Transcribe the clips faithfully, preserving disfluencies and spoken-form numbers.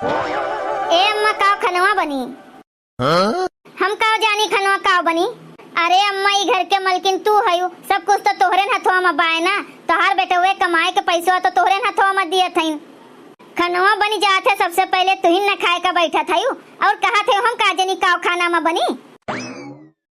ए अम्मा, काव खनवा बनी? हाँ? हम काव जानी खनवा काव बनी? अरे अम्मा, ई घर के मलकिन तू हयू, सब कुछ तो तोहरे हथवा में बाय ना। तोहार बेटवे कमाए के पैसवा तो तोहरे हथवा में दियत हईन। खनवा बनी जात है, सबसे पहले तुहिन न खाए का बैठत हयू, और कहत है हम का जानी काव खाना में बनी।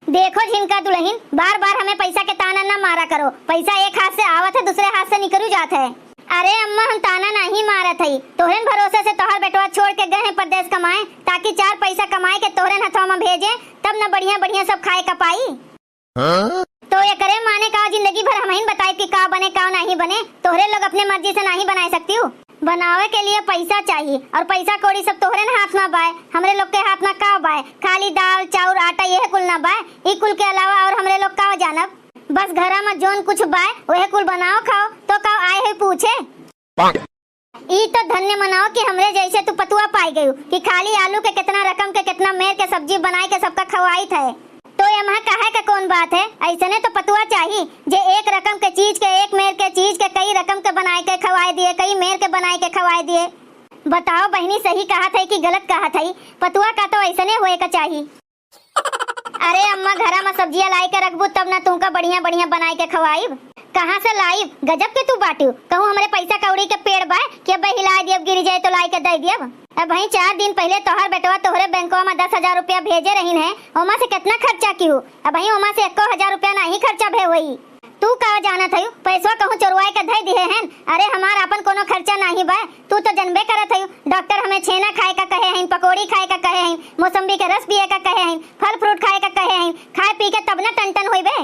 देखो झिनका दुलहिन, बार बार हमें पैसा के ताना न मारा करो। पैसा एक हाथ से आवत है, दूसरे हाथ से निकरू जात है। अरे अम्मा, हम ताना नाहीं मारत हई, तोहरेन भरोसे से तोहर बेटवा छोड़ के गए हैं परदेस कमाए, ताकि चार पैसा कमाए के तोहरेन हथवा में भेजे, तब न बढ़िया बढ़िया सब खाए का पाई। हाँ? तो एकरे माने का जिंदगी भर हमहिन बताई कि का बने का नाहीं बने, तोहरे लोग अपने मर्जी से नाहीं बनाए सकती हो। बनावे के लिए पैसा चाही और पैसा कौड़ी सब तोहरे न हाथ में बाय, हमरे लोग के हाथ में का बाय? खाली दाल, चाउर, आटा यह कुल ना बाय, ई कुल के अलावा और हमरे लोग का जानब? बस घरा में जोन कुछ बाय वह कुल बनाओ खाओ, तो का आए है पूछे? ई तो धन्य मनाओ कि हमरे जैसे तू पतुआ पाई गयू कि खाली आलू के कितना रकम के कितना मेर के सब्जी बनाए के सबका खवाइत है। तो एम्हा कहे के कौन बात है? ऐसने तो पतुआ चाही जे एक रकम के चीज के, एक मेर के चीज के कई रकम के बनाए के खवाए दिए, कई मेर के बनाए के खवाए दिए। बताओ बहिनी, सही कहत है कि गलत कहत है? पतुआ का तो ऐसने होए का चाही। अरे अम्मा, घरा में सब्जिया लाई के रखबू तब ना तुमका बढ़िया बढ़िया बनाए के खवाइब। कहाँ से लाइब? गजब के तू बाटियो। कहूँ हमरे पैसा कौड़ी के पेड़ बाय कि अब्बे हिलाए दियब, गिर जाए तो लाई के दे दियब। अबहीं चार दिन पहिले तोहर बेटवा तोहरे बैंकवा में दस हजार रुपया भेजे रहीन है, ओमा से कितना खर्चा किहू? अबहीं ओमा से एको हजार रुपया नाहीं खर्चा भे होई। तू का जानत हयू, पैसवा कहूँ चोरवाए के धई दिहे हन? अरे हमार आपन कोनो खर्चा नाहीं बा, तू तो जनबे करत हयू। डॉक्टर हमें छेना खाए का कहे हईन, पकौड़ी खाए का कहे हईन, मौसम्बी के रस पिए का कहे हईन, फल फ्रूट खाए का कहे हईन, खाए पी के तब न टन टन होइबे।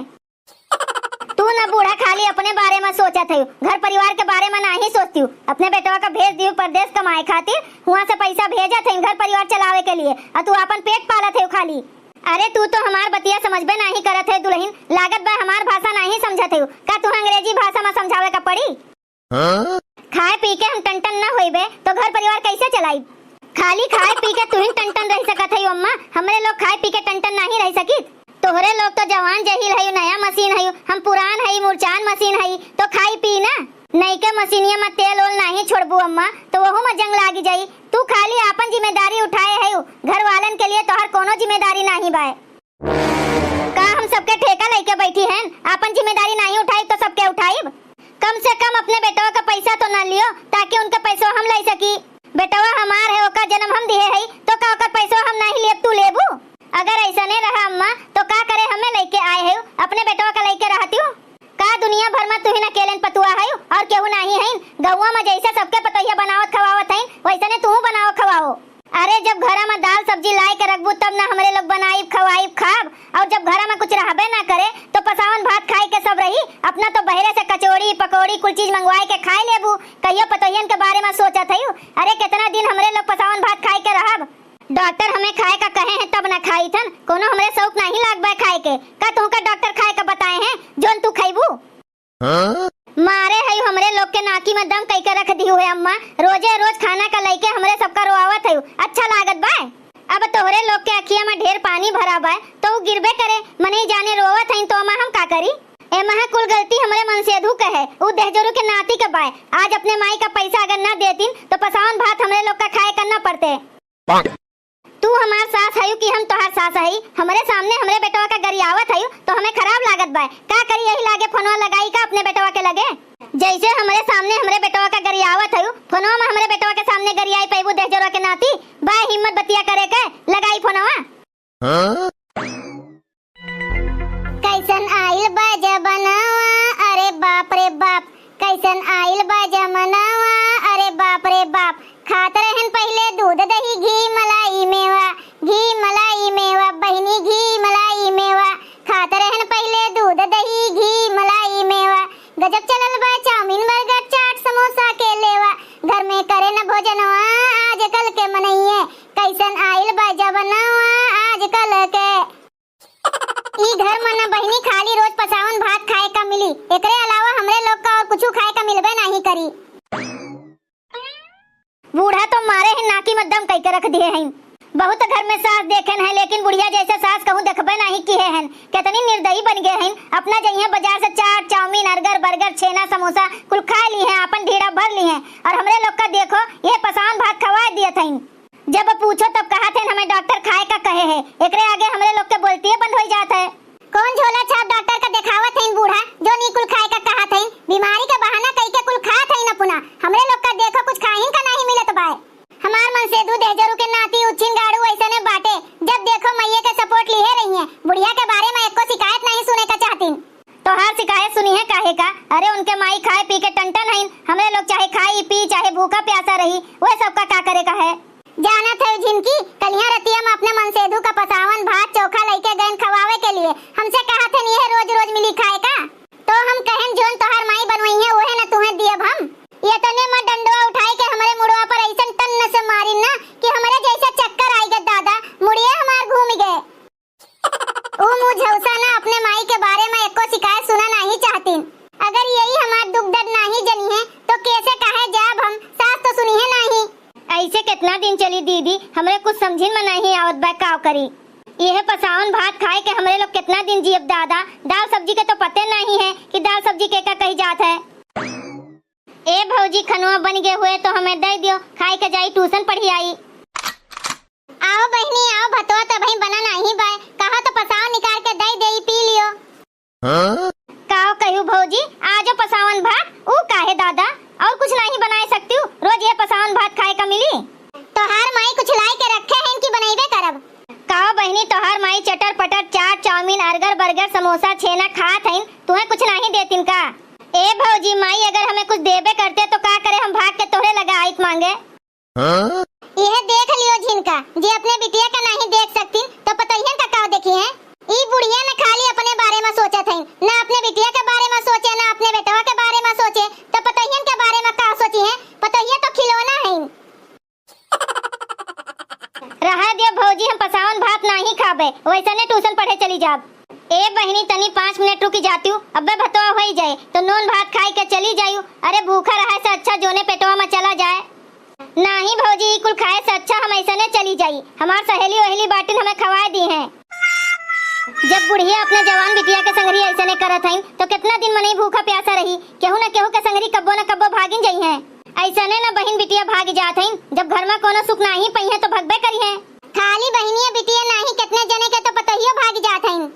तू न बूढ़ा खाली अपने बारे में सोचत हयू, घर परिवार के बारे में नाहीं सोचती हूँ। अपने बेटवा का भेज दियो परदेस कमाए खातिर, हुआँ से पैसा भेजत हईन घर परिवार चलावे के लिए, और तू आपन पेट पालत हयू खाली। अरे तू तो हमार बतिया समझबे नाहीं करत है दुलहिन, लागत बा हमार भाषा नाहीं समझत है। का तू अंग्रेजी भाषा में समझावे का पड़ी? हाँ? खाए पी के हम टन टन न होइबे तो घर परिवार कैसे चलाइब? खाली खाए पी के तू ही टन टन रह सकत है अम्मा, हमरे लोग खाए पी के टन टन नाहीं रह सकित। तोहरे लोग तो जवान जहील है, नया मशीन है, हम पुरान है, मुरचान मशीन है, तो खाई पी ना। नइके मशीनिया में तेल ओल नाहीं छोड़बू अम्मा, तो वहू में जंग लागी जाई। तू खाली आपन जिम्मेदारी उठाए हयू, घर वालन के लिए तोहर कोनो जिम्मेदारी नाहीं बाय। का हम सबके ठेका लइके बैठी हन? आपन जिम्मेदारी नाहीं उठाइब तो सबके उठाइब? कम से कम अपने बेटवा का पैसा तो ना लियो, ताकि उनके पैसवा हम ले सकी। बेटवा हमार है, ओकर जन्म हम दिहे हई, तो का ओकर पैसवा हम नाहीं लेब, तू लेबू? अगर ऐसने रहा अम्मा, तो का करे हमें लइके आए हयू? अपने बेटवा का लइके रहतियो। का दुनिया भर में तुहिन अकेलेन पतुआ हयू और केहू नाहीं हईन? गौवा में जैसे सबके पतोहिया बनावत खवावत हईन, वैसने तुहू बनाओ खवाओ। अरे जब घरा में दाल सब्जी लाए के रखबू तब ना हमरे लोग बनाइब, खवाइब, खाब। और जब घरा में कुछ रहबे ना करे तो पसावन भात खाए के सब रही। अपना तो बहरे से कचौड़ी पकौड़ी कुल चीज मंगवाए के खाए लेबू। कहियो पतोहियन के बारे में सोचत हयू? अरे कितना दिन हमरे लोग पसावन भात खाए के रहब? डॉक्टर हमें खाए का कहे हैं तब ना खाई थन। कोनो हमरे शौक नाहीं लाग बा खाए के। का तुहका डॉक्टर खाए का बताए हैं जोन तू खइबू? हाँ? मारे हई हमरे लोग के नाकी में दम कइके रख दिहू है अम्मा। रोजे रोज खाना का लइके हमरे सबका रोआवत हयू। अच्छा लागत बा? अब तोहरे लोग के अखिया में ढेर पानी भरा बा तो उ गिरबे करे। मनई जाने रोवत हईन तो अम्मा हम का करी? ए महा कुल गलती हमरे मनसेधू के है। उ देहजोरू के नाती के बाय। आज अपने माई का पैसा अगर ना देतिन तो पसावन भात हमरे लोग का खाए का ना पड़ते। तू हमार सास हयू कि हम तोहार सास हई? हमरे सामने हमरे बेटवा का गरियावत हयू तो हमें खराब लागत बा। का करी, यही लागे फोनवा लगाई का अपने बेटवा के लगे? जैसे हमरे सामने हमरे बेटवा का गरियावत हयू, फोनवा में हमरे बेटवा के सामने गरियाई पैबू देहजोरवा के नाती? बा हिम्मत बतिया करे के, लगाई फोनवा। हाँ? कैसन आइल बा जमानवा, अरे बाप रे बाप। कैसन आइल बा जमानवा, अरे बाप रे बाप। खात रहन पहिले दूध दही घी मलाई मेवा, घी मलाई मेवा, बहिनी घी मलाई मेवा। खात रहन पहिले दूध दही घी मलाई मेवा। गजब चलल बा चाउमीन बर्गर चाट समोसा के लेवा। घर में करे न भोजनवा आजकल के मनइये। कैसन आइल बा जमानवा आजकल के। ई घर में न बहिनी खाली रोज पसावन भात खाए का मिली, एकरे अलावा हमरे लोग का और कुछ खाए का मिलबे नाहीं करी। बूढ़ा तो मारे ही नाकी में दम कइके रख दिहे हैं। बहुत घर में सास देखेन है, लेकिन बुढ़िया जैसे सास कहूँ देखबे नाहीं किहे हैं। कितनी निर्दयी बन गए हैं। अपना जइहे बाजार से चाट, चाउमीन, अर्गर, बर्गर, छेना, समोसा कुल खा ली हैं, अपन ढीड़ा भर ली हैं, और हमरे लोग का देखो, ये पसावन भात खवाए दिए थे। केतना दिन चली दीदी, हमरे कुछ समझिन में नाहीं आवत बा, काव करी। इहे पसावन भात खाए के हमरे लोग केतना दिन जियब दादा। दाल सब्जी के तो पते नाहीं है कि दाल सब्जी के का कही जात है। ए भौजी, खनवा बन गए हुए तो हमें दे दियो, खाए के जाई ट्यूशन पढ़ी आई। आओ बहिनी, आओ, भतवा त अबहीं बना नाहीं बाय, कहा तो पसाव निकाल के दे देई, पी लियो। हाँ? काव कहू भौजी, आजो पसावन भात, ऊ काहे दादा, और कुछ नाहीं बनाए सकती हूँ, रोज ये पसावन भात खाए का मिली? तोहार माई कुछ लाई के रखे हैं कि बनइबे करब? काव बहिनी, तोहार माई चटर पटर चाट चाउमीन अर्गर बर्गर समोसा छेना खात हईन, तुहें कुछ नाहीं देतिन का? ए भौजी, माई अगर हमें कुछ देबे करते तो का करे, हम भाग के तोहरे लगा आइत मांगे। हाँ? यह देख लियो झिनका, जे अपने बिटिया का नाहीं देख सकतीन, तो पतोहियन का काव देखिहैं? ई बुढ़िया न खाली अपने बारे में सोचत हईन, न अपने बिटिया के बारे में सोचे, न अपने बेटवा के बारे में सोचे, तो पतोहियन के बारे में का सोचिहैं? पतोहिया तो खिलौना हईन। रहा दियो भौजी, हम पसावन भात नाहीं खाबे, वैसने ट्यूशन पढ़े चली जाब। ए बहिनी, तनी पाँच मिनट रुकी जातिउ, अब्बे भतवा होई जाए, तो नून भात खाई के चली जाइउ। अरे, भूखा रहे से अच्छा जोने पेटवा में चला जाए। नाहीं भौजी, ई कुल खाए से अच्छा हम ऐसने चली जाई। हमार सहेली वहेली बाटिन, हमें खवाए दीहैं। जब बुढ़िया अपने जवान बिटिया के संगरी ऐसने करत हईन, तो केतना दिन मनई भूखा प्यासा रही? केहू न केहू के संगरी कब्बो न कब्बो भागिन जइहैं। ऐसने न बहिन बिटिया भागि जात हईन, जब घर में कोनो सुख नाहीं पइहैं, तो भगबे करिहैं। खाली बहिनिया बिटिया नाहीं, केतने जने के तो पतोहियो भागि जात हईन।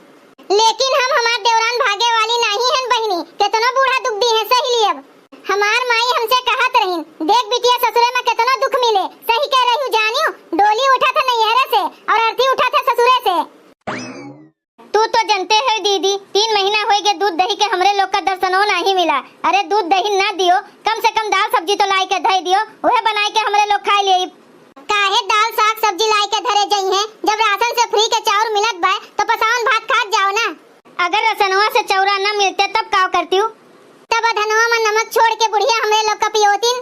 लेकिन हम हमार देवरान भागे वाली नाहीं हन बहिनी, केतनो बूढ़ा दुख दीहैं, सहि लियब। हमार माई हमसे कहत रहिन, "देख बिटिया, ससुरे में केतनो दुख मिले, सहि के रहिउ जानिउ, डोली उठत है नैहरे से और अर्थी उठत है ससुरे से।" तू तो जनते है दीदी, तीन महीना होई गे दूध दही के हमरे लोग का दर्शनो नाहीं मिला। अरे दूध दही ना दियो, कम से कम दाल सब्जी तो लाई के धई दियो, उहे बनाई के हमरे लोग खाई लेई। काहे दाल साग सब्जी लाई के धरे जइहैं, जब राशन से free के चाउर मिलत बा तो पसावन भात खात जाओ ना। अगर रसनवा से चौरा न मिलते तब का करतिउ? तब अधनवा में नमक छोड़ के बुढ़िया हमरे लोग का पियोतिन।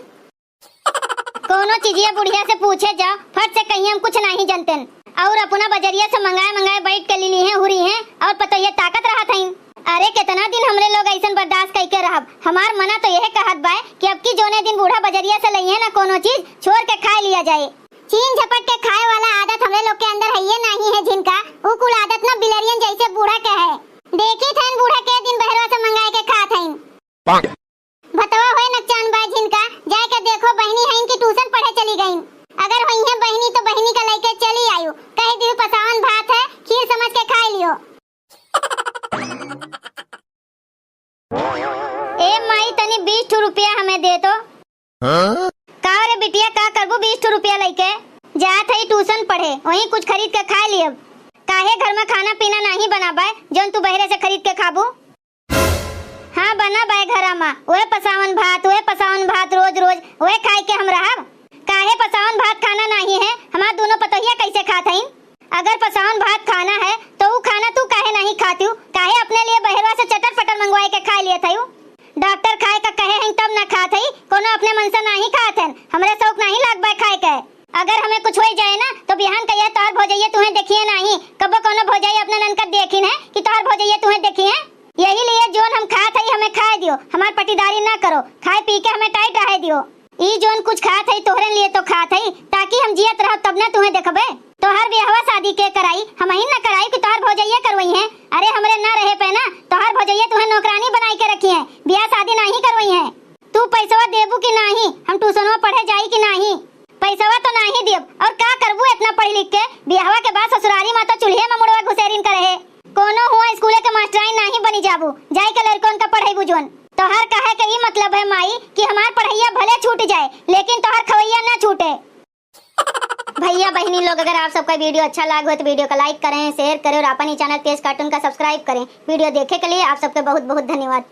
कोनो चीजिया बुढ़िया से पूछे जाओ, फट से कहीं हम कुछ नाहीं जनतेन। और अपना बजरिया से मंगाए मंगाए बैठ के ली लीहैं, हुरिहैं और पतोहिया ताकत रहत हईन। अरे केतना दिन हमरे लोग ऐसन बर्दाश्त कई के रहब? हमार मना तो यह कहत बाय कि अब की जोने दिन बूढ़ा बजरिया से लइहैं ना कोनो चीज, छोड़ के खाए लिया जाए। चीन झपट के खाए वाला आदत हमरे लोग के अंदर हइये नाहीं है झिनका, ऊ कुल आदत न बिलरियन जैसे बूढ़ा के है। देखित हन बूढ़ा के दिन बहरवा से मंगाए के खात हईन। भतवा होए नकचान बा झिनका, जाए के देखो बहिनी हईन कि ट्यूशन पढ़े चली गईन। अगर होइहैं बहिनी तो बहिनी का लइके चली आयु, कह दिहु पसावन भात है, खीर समझ के खाए लियो। ए माई, तनी बीस ठो रुपया हमें दे तो। हाँ? का रे बिटिया, का करबू बीस ठो रुपया लइके? जात हई ट्यूशन पढ़े, वहीं कुछ खरीद के खाए लियब। काहे घर में खाना पीना नाहीं बना बाय, जौन तू बहरे से खरीद के खाबू? हाँ, बना बाय घरा मा, ओहे पसावन भात, ओहे पसावन भात रोज रोज, ओहे खाए के हम रहब? काहे पसावन भात खाना नाहीं है? हमार दूनो पतोहिया कैसे खात हईन? अगर पसावन भात खाना है, तो ऊ खाना तू काहे नाहीं खातिउ? काहे अपने लिए बहरवा से चटर पटर मंगवाए के खाए लियत हइउ? डॉक्टर खाए का कहे हईन तब ना खात हई, कोनो अपने मन से नाहीं खात हन, हमरे शौक नाहीं लाग बाय खाए के। अगर हमें कुछ होई जाए ना, तो बिहान कहिए तोहर भौजइया तुहें देखिए नाहीं, कब्बो कोनो भौजाई अपने ननका देखिन है कि तोहर भौजइया तुहें देखिए? यही लिए जोन हम खात हई, हमें खाए दियो, हमार पटीदारी ना करो, खाए पी के हमें टाइट रहे दियो। ई जोन कुछ खात हई, तोहरे लिए तो खात हई, ताकि हम जियत रहब तब ना तुहें देखबे। तोहर बियाहवा शादी के कराई, हमहिन ना कराई कि तोहर भौजइये करवइहें? अरे हमरे ना रहे पे ना, तोहर भौजइये तुहें नौकरानी बनाई के रखिहें, बियाह शादी नाहीं करवइहें। तू पैसवा देबू कि नाहीं, हम ट्यूशनवा पढ़े जाई कि नाहीं? पैसवा तो नाहीं दियब, और का करबू इतना पढ़ लिख के? बियाहवा के बाद ससुरारी मा तो चूल्हे मा मुड़वा घुसेरिन का रहे। कोनो हुआ स्कूले के मास्टराइन नाहीं बनी जाबू, जाई के लड़कन का पढ़ाईबू जोन। तोहार कहे के ई मतलब है माई कि हमार पढ़ैया भले छूट जाए, लेकिन तोहार खवैया ना छूटे। भैया बहिनी लोग, अगर आप सबका वीडियो अच्छा लाग हो तो वीडियो का like करें, शेयर करें और अपन ई चैनल तेज कार्टून का सब्सक्राइब करें। वीडियो देखे के लिए आप सबके बहुत बहुत धन्यवाद।